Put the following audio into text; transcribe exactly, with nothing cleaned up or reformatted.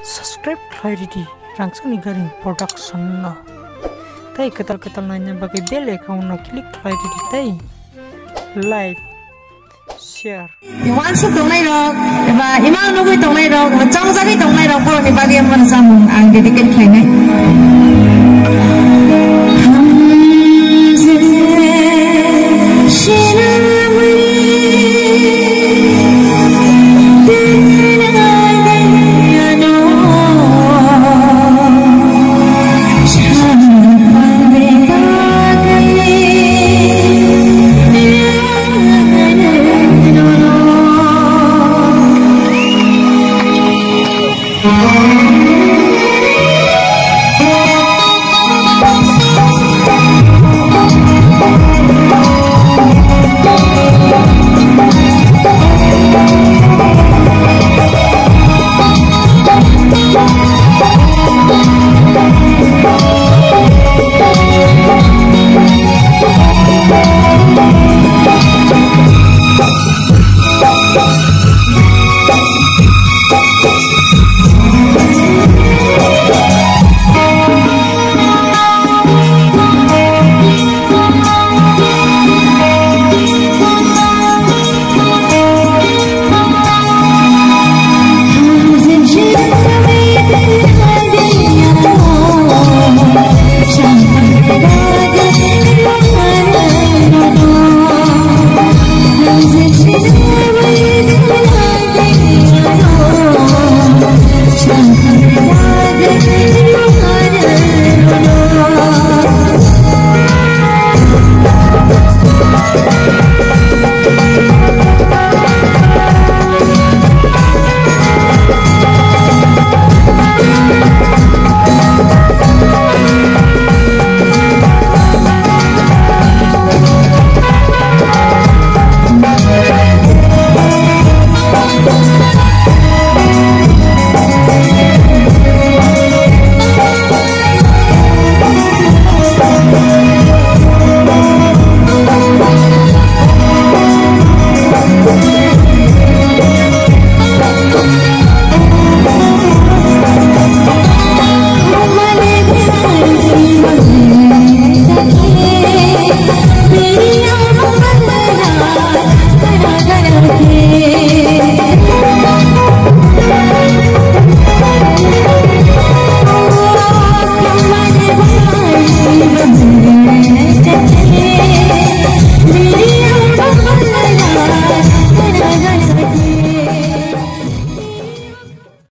Subscribe khlai ridi Rangchakni Gari Production no. Tei kwtal kwtal naina bagwi bell icon no click khlai ridi tei like, share. Wansuk tongnai rok eba imang nugwi tongnai rok eba chongjagwi tongnai rok borokni bagwi omo samung ang dedicate khlainai.